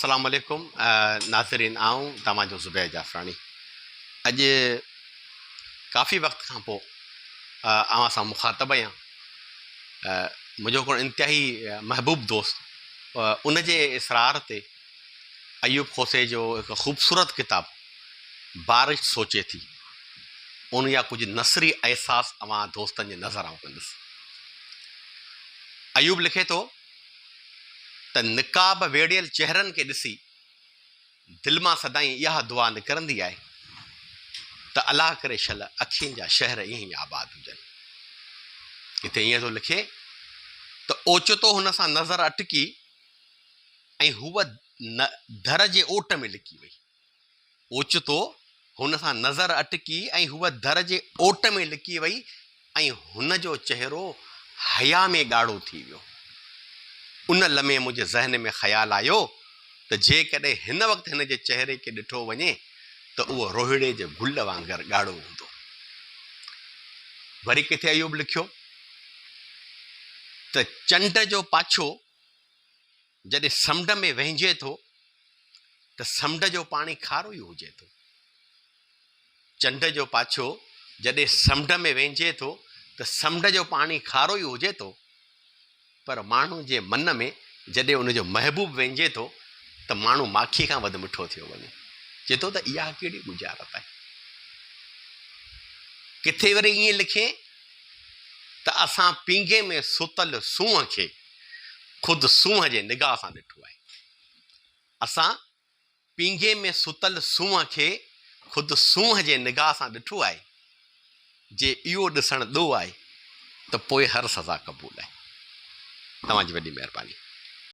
السلام عليڪم ناظرين آئون توهان جو زبير جعفراڻي اڄ ڪافي وقت کان پوء اوهان سان مخاطب آهيان منهنجو هڪڙو انتهائي محبوب دوست ان جي اصرار تي ايوب کوسي جو هڪ خوبصورت ڪتاب بارش سوچي ٿي ان جا ڪجهه نثري احساس اوهان دوستن جي نظر آئون ڪندس ايوب لکي ٿو ته نقاب ويڙهيل چهرن کي ڏسي دل مان سدائين اها دعا نڪرندي آهي ته الله ڪري شل اکين جا شهر ائين ئي آباد هجن. ڪٿي ائين ٿو لکي ته اوچتو هن سان نظر اٽڪي ۽ هوء در جي اوٽ ۾ لڪي وئي. اوچتو هن سان نظر اٽڪي ۽ هوء در جي اوٽ ۾ لڪي وئي ۽ هن جو چهرو حيا ۾ ڳاڙهو ٿي ويو. ان لمحي منهنجي ذهن ۾ خيال آيو ته جيڪڏهن هن وقت هن جي چهري کي ڏٺو وڃي ته اهو روهيڙي جي گل وانگر ڳاڙهو هوندو. وري ڪٿي ايوب لکيو ته چنڊ جو پاڇو جڏهن سمنڊ ۾ وهنجي ٿو ته سمنڊ جو پاڻي کارو ئي هجي ٿو. چنڊ جو پاڇو جڏهن سمنڊ ۾ وهنجي ٿو ته سمنڊ جو پاڻي کارو ئي هجي ٿو پر ماڻهو جي من ۾ جڏهن ان جو محبوب وهنجي ٿو ته ماڻهو ماکي کان وڌ مٺو ٿيو وڃي. چئي ٿو ته اها ڪهڙي ڳجهارت آهي. ڪٿي وري ائين لکي ته اسان پينگهي ۾ ستل سونهن کي خود سونهن جي نگاهه سان ڏٺو آهي. اسان پينگهي ۾ ستل سونهن کي خود سونهن جي نگاهه سان ڏٺو آهي. جي اهو ڏسڻ ڏوهه آهي ته پوء هر سزا قبول آهي. توهان جي وڏي مهرباني.